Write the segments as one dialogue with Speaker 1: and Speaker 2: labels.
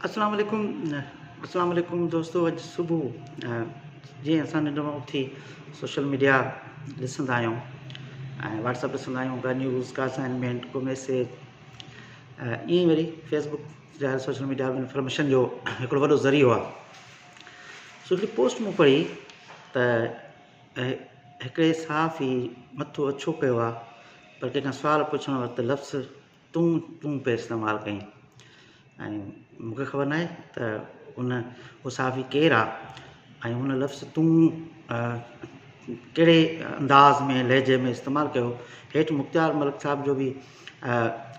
Speaker 1: اسلام عليڪم اسلام عليڪم دوستو اڄ صبح جيئن اسان ننڊ مان اٿي سوشل ميڊيا ڏسندا آهيون ۽ واٽس اپ ڏسندا آهيون ڪا نيوز ڪا اسائنمينٽ ڪو ميسيج ائين وري فيسبڪ ظاهر سوشل ميڊيا انفارميشن جو هڪڙو وڏو ذريعو آهي سو هڪڙي پوسٽ مون پڙهي ته هڪڙي صحافي مٿو اڇو ڪيو آهي پر ڪنهن کان سوال پڇڻ وقت لفظ تون تون پئي استعمال ڪئين ۽ مون کي خبر ناهي ته ان اهو صحافي ڪير آ ۽ ان لفظ تون ڪهڙي انداز ۾ لهجي ۾ استعمال ڪيو. هيٺ مختيار ملڪ صاحب جو به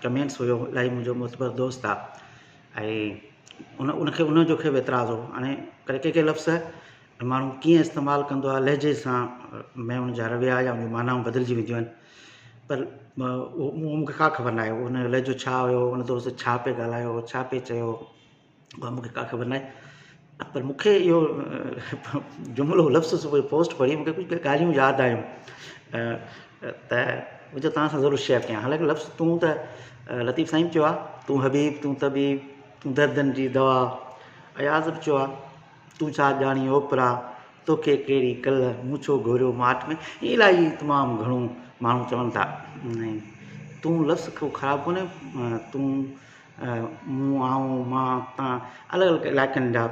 Speaker 1: ڪمينٽس هيو الاهي منهنجو معتبر دوست آ ۽ ان ان کي ان جو کي به اعتراض هو هاڻي ڪڏهن ڪي ڪي لفظ ماڻهو ڪيئن استعمال ڪندو آهي لهجي سان ۾ ان جا رويا يا ان جون معنائون بدلجي وينديون آهن پر اهو مون کي ڪا خبر ناهي ان جو لهجو ڇا هيو ان دوست ڇا پئي ڳالهايو ڇا پئي چيو اها مون کي ڪا خبر ناهي پر مون کي اهو جملو لفظ صبح جو پوسٽ پڙهي مون کي ڪجهه ڳالهيون ياد آيون ته مون چيو توهان سان ضرور شيئر ڪيان حالانڪه لفظ تون ته لطيف سائين به چيو آهي تون حبيب تون طبيب تون دردن جي دوا اياز به چيو آهي تون ڇا ڄاڻين اوپرا، توکي ڪهڙي ڪل، مون ڇو گهوريو ماٺ ۾. ائين الائي تمام گهڻو ماڻهو چون ٿا. ۽ تون لفظ ڪو خراب ڪونهي، تون، مون، آئون، مان، تان الڳ الڳ علائقن جا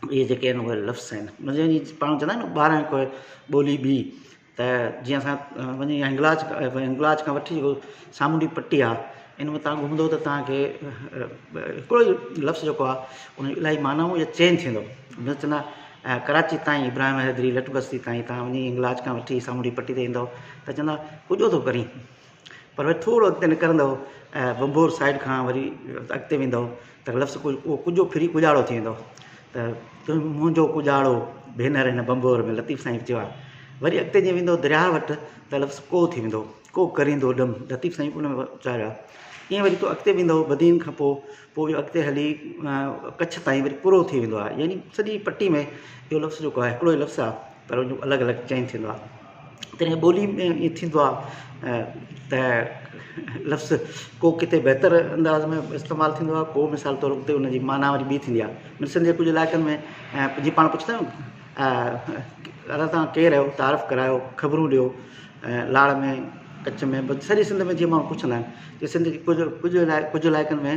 Speaker 1: اهي جيڪي آهن اهي لفظ آهن. يعني پاڻ چوندا آهن نه ٻارهن ڪوهه ٻولي ٻي. ته جيئن اسان وڃي هنگلاج هنگلاج کان وٺي جيڪو سامونڊي پٽي آهي ان ۾ توهان گهمندو ته توهان کي هڪڙو ئي لفظ جيڪو آهي ان جون الاهي معنائون يا چينج ٿيندو جيئن چوندا ڪراچي تائين ابراهيم حيدري لٽ بستي تائين توهان وڃي هنگلاج کان وٺي سامونڊي پٽي تي ايندو ته چوندا ڪجو ٿو ڪرين پر وري ٿورو اڳتي نڪرندو ڀنڀور سائيڊ کان وري اڳتي ويندو ته لفظ اهو ڪجو ڦري ڪڄاڙو ٿي ويندو ته منهنجو ڪڄاڙو ڀينر هن ڀنڀور ۾ لطيف سائين چيو آهي وري اڳتي جيئن ويندو درياهه وٽ ته لفظ ڪو ٿي ويندو ڪو ڪريندو ڏم لطيف سائين ان ۾ اچاريو آهي ائين وري تو اڳتي ويندو بدين کان پوء پوء اهو اڳتي هلي ڪڇ تائين وري پورو ٿي ويندو آهي يعني سڄي پٽي ۾ اهو لفظ جيڪو آهي هڪڙو ئي لفظ آهي پر ان جو الڳ الڳ چينج ٿيندو آهي تڏهن ٻولي ۾ ائين ٿيندو آهي ته لفظ ڪو ڪٿي بهتر انداز ۾ استعمال ٿيندو آهي ڪو مثال طور اتي ان جي معنيٰ وري ٻي ٿيندي آهي سنڌ جي ڪجهه علائقن ۾ جيئن پاڻ پڇندا آهيون دادا توهان ڪير آهيو تعارف ڪرايو خبرون ڏيو لاڙ ۾ ڪڇ ۾ سڄي سنڌ ۾ جيئن ماڻهو پڇندا آهن ته سنڌ جي ڪجهه ڪجهه ڪجهه علائقن ۾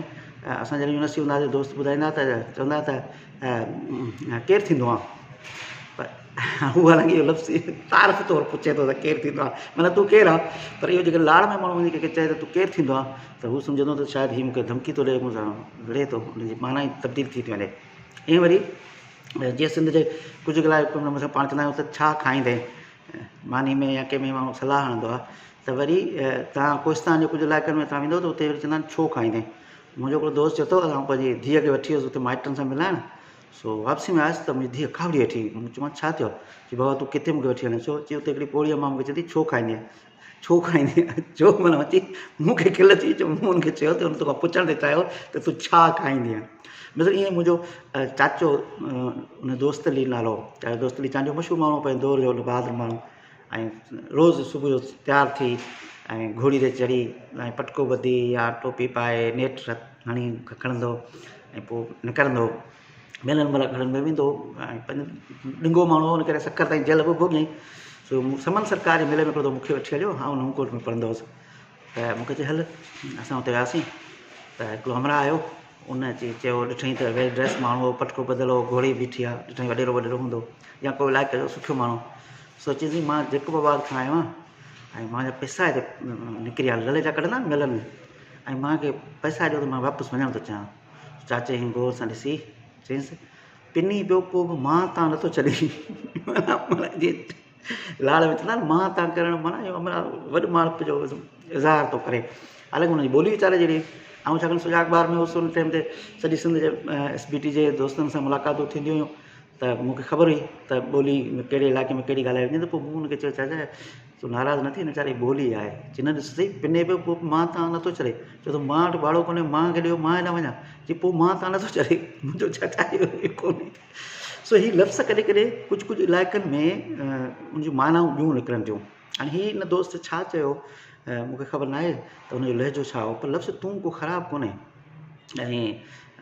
Speaker 1: اسان جڏهن يونيورسٽي هوندا هئاسين دوست ٻڌائيندا ته چوندا ته ڪير ٿيندو آهي پر هو حالانڪه اهو لفظ تعارف طور پڇي ٿو ته ڪير ٿيندو آهي معنيٰ تون ڪير آهي پر اهو جيڪڏهن لاڙ ۾ ماڻهو وڃي ڪنهن کي چئي ته تون ڪير ٿيندو آهي ته هو سمجهندو ته شايد هي مون کي ڌمڪي ٿو ڏئي مون سان وڙهي ٿو ان جي معنيٰ ئي تبديل ٿي ٿي وڃي ائين وري جيئن سنڌ جي ڪجهه علائقن ۾ پاڻ چوندا آهيون ته ڇا کائيندين ماني ۾ يا ڪنهن ۾ ماڻهو صلاح هڻندو آهي ته وري توهان ڪوهستان جي ڪجهه علائقن ۾ توهان ويندو ته اتي وري چوندا آهن ڇو کائيندين منهنجو هڪڙو دوست چئي ٿو آئون پنهنجي ڌيء کي وٺي ويس اتي مائٽن سان ملائڻ سو واپسي ۾ آيس ته منهنجي ڌيء کاوڙي ويٺي هئي مون چيومانس ڇا ٿيو چي بابا تون ڪٿي مون کي وٺي هلين ڇو چي اتي هڪڙي پوڙهي امان مون کي چئي ٿي ڇو کائيندينء ڇو کائيندينء ڇو معنيٰ اچي مون کي کل اچي وئي مون هن کي چيو ته هن توکان پڇڻ ٿي چاهيو ته تون ڇا کائيندينء مثل ائين منهنجو چاچو ان دوست علي نالو چاچو دوست علي چانڊيو مشهور ماڻهو پنهنجي دور جو بهادر ماڻهو ۽ روز صبح جو تيار ٿي ۽ گهوڙي تي چڙهي ۽ پٽڪو ٻڌي يا ٽوپي پائي نيٺ هڻي کڻندو ۽ پوء نڪرندو ميلن ملاکڙن ۾ ويندو هو ۽ ڏنگو ماڻهو هو ان ڪري سکر تائين جيل به ڀوڳيائين سو سمن سرڪار جي ميلي ۾ هڪڙو دفعو مون کي وٺي هليو آئون نئون ڪوٽ ۾ پڙهندو هوس ته مون کي چئي هل اسان اتي وياسين ته هڪڙو همراهه آيو ان اچي چيو ڏٺائين ته ويل ڊريس ماڻهو هو پٽڪو ٻڌل هو گهوڙي بيٺي آهي ڏٺائين وڏيرو وڏيرو هوندو يا ڪو علائقي جو سکيو ماڻهو سو چيس مان جيڪب آباد کان آيو آهيان ۽ مانجا پئسا هتي نڪري ويا للي جا ڪڍندا آهن ميلن ۾ ۽ مانکي پئسا ڏيو ته مان واپس وڃڻ ٿو چاهيان چاچي هن غور سان ڏسي چيس پني پيو پوء به مان تان نٿو ڇڏي جيئن لاڙ ۾ چوندا آهن مان تان ڪرڻ معنيٰ اهو وڏ ماڻهپ جو اظهار ٿو ڪري حالانڪه هن جي ٻولي ويچاري جهڙي آئون ڇاڪاڻ سجاڳ اخبار ۾ هوس ان ٽائيم تي سڄي سنڌ جي ايس بي ٽي جي دوستن سان ملاقاتون ٿينديون هيون ته مون کي خبر هئي ته ٻولي ڪهڙي علائقي ۾ ڪهڙي ڳالهائي وڃي ته پوء مون هن کي چيو چاچا تون ناراض نه ٿي هن ويچاري جي ٻولي آهي چي نه ڏس سهي پني پيو پوء مان تان نٿو چڙهي چئي ٿو مان وٽ ڀاڙو ڪونهي مان کي ڏيو مان هيڏانهن وڃان چي پوء مان تان نٿو چڙهي منهنجو چاچا اهو ڪونهي سو هي لفظ ڪڏهن ڪڏهن ڪجهه ڪجهه علائقن ۾ ان جون معنائون ٻيون نڪرن ٿيون هاڻي هي ان دوست ڇا چيو مون کي خبر ناهي ته ان جو لهجو ڇا هو پر لفظ تون ڪو خراب ڪونهي ۽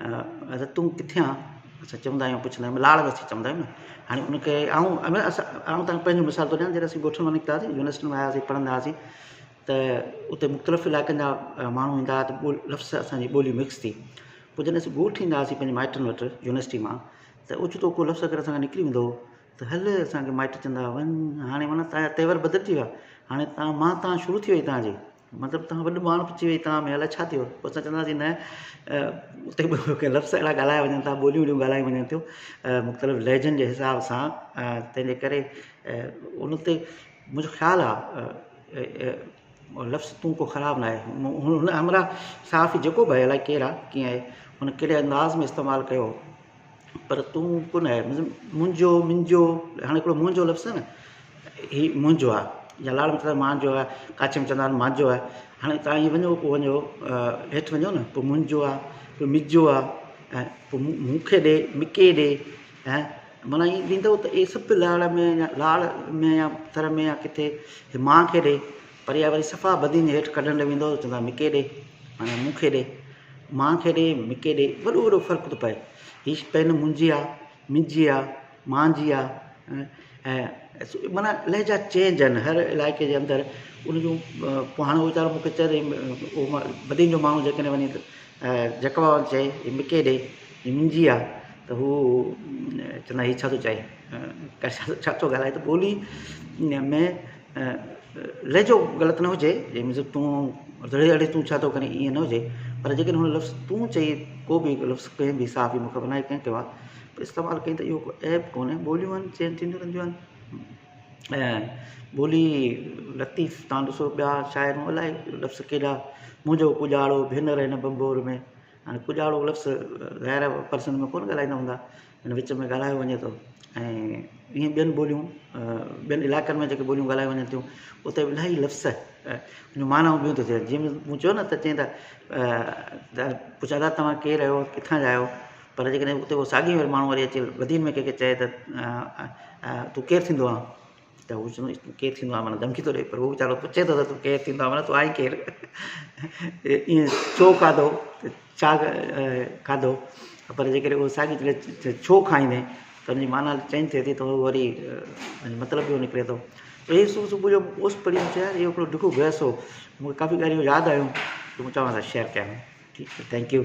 Speaker 1: ته تون ڪٿي آن اسان چوندا آهيون پڇندا آهيون لاڙ ۾ اسين چوندا آهيون نه هاڻي ان کي آئون آئون تنهنکي پنهنجو مثال ٿو ڏيان جڏهن اسين ڳوٺ مان نڪتاسين يونيورسٽي ۾ آياسين پڙهندا هئاسين ته اتي مختلف علائقن جا ماڻهو ايندا هئا ته لفظ اسانجي ٻولي مڪس ٿي پوء جڏهن اسين ڳوٺ ايندا هئاسين پنهنجي مائٽن وٽ يونيورسٽي مان ته اوچتو ڪو لفظ اگر اسان کان نڪري ويندو هو ته هل اسان کي مائٽ چوندا هئا وڃ هاڻي معنيٰ تنهنجا تيور بدلجي ويا هاڻي تان مان تان شروع ٿي وئي تنهنجي مطلب تان وڏ ماڻهپ اچي وئي تان ۾ الائي ڇا ٿي ويو پوء اسان چونداسين نه اتي به ڪي لفظ اهڙا ڳالهايا وڃن ٿا ٻوليون اهڙيون ڳالهايون وڃن ٿيون مختلف لهجن جي حساب سان تنهنجي ڪري ان تي منهنجو خيال آهي لفظ تون ڪو خراب نه آهي هن همراهه صحافي جيڪو به آهي الائي ڪير آهي ڪيئن آهي هن ڪهڙي انداز ۾ استعمال ڪيو پر تون ڪونه آهي مطلب منهنجو منهنجو هاڻي هڪڙو منهنجو لفظ آهي نه هي منهنجو آهي يا لاڙ ۾ چوندا آهن مانجو آهي ڪاڇي ۾ چوندا آهن مانجو آهي هاڻي توهان ائين وڃو پوء وڃو هيٺ وڃو نه پوء منهنجو آهي پوء مجو آهي ۽ پوء مون کي ڏي مڪي ڏي ۽ معنيٰ ائين ڏيندو ته اهي سڀ لاڙ ۾ يا لاڙ ۾ يا ٿر ۾ يا ڪٿي هي مان کي ڏي پر اها وري صفا بدين جي هيٺ ڪڍڻ ڏي ويندو ته چوندا مڪي ڏي معنيٰ مون کي ڏي مان کي ڏي مڪي ڏي وڏو وڏو فرق ٿو پئي هي پين منهنجي آ منهنجي آ مانجي آ ۽ معنيٰ لهجا چينج آهن هر علائقي جي اندر ان جون پوء هاڻي هو ويچارو مون کي چئي ته اهو بدين جو ماڻهو جيڪڏهن وڃي جيڪب آباد چئي هي مڪي ڏي هي منهنجي آ ته هو چوندا هي ڇا ٿو چئي ڇا ٿو ڳالهائي ته ٻولي ۾ لهجو غلط نه هجي جي مطلب تون اڙي اڙي تون ڇا ٿو ڪرين ائين نه هجي پر جيڪڏهن هن لفظ تون چئي ڪو به هڪ لفظ ڪنهن به صحافي مون کي خبر ناهي ڪنهن ڪيو آهي پر استعمال ڪئي ته اهو ڪو عيب ڪونهي ٻوليون آهن چينج ٿينديون رهنديون آهن ۽ ٻولي لطيف تان ڏسو ٻيا شاعر الائي لفظ ڪيڏا منهنجو ڪڄاڙو ڀينر هن ڀنڀور ۾ هاڻي ڪڄاڙو لفظ غير پرسن ۾ ڪونه ڳالهائيندا هوندا ان وچ ۾ ڳالهايو وڃي ٿو ۽ ائين ٻين ٻوليون ٻين علائقن ۾ جيڪي ٻوليون ڳالهايون وڃن ٿيون اتي الاهي لفظ ان جون معنائون ٻيون ٿيون ٿين جيئن مون چيو نه ته چئين ته پڇان ٿا توهان ڪير آهيو ڪٿان جا آهيو پر جيڪڏهن اتي اهو ساڳيو ماڻهو وري اچي بدين ۾ ڪنهن کي چئي ته تون ڪير ٿيندو آهين ته هو چوندو تون ڪير ٿيندو آهين معنيٰ ڌمڪي ٿو ڏئي پر هو ويچارو پڇي ٿو ته تون ڪير ٿيندو آهين معنيٰ تون آهين ڪير ائين ڇو کاڌو ڇا کاڌو پر جيڪڏهن اهو ساڳي طرح ڇو کائيندين ته ان جي معنيٰ چينج ٿئي ٿي ته هو وري مطلب ٻيو نڪري ٿو اهي صبح صبح جو پوسٽ پڙهي مون چيو يار اهو هڪڙو ڊگهو بحث هو مون کي ڪافي ڳالهيون ياد آيون ته مون چوان سان شيئر ڪيان ٺيڪ thank you.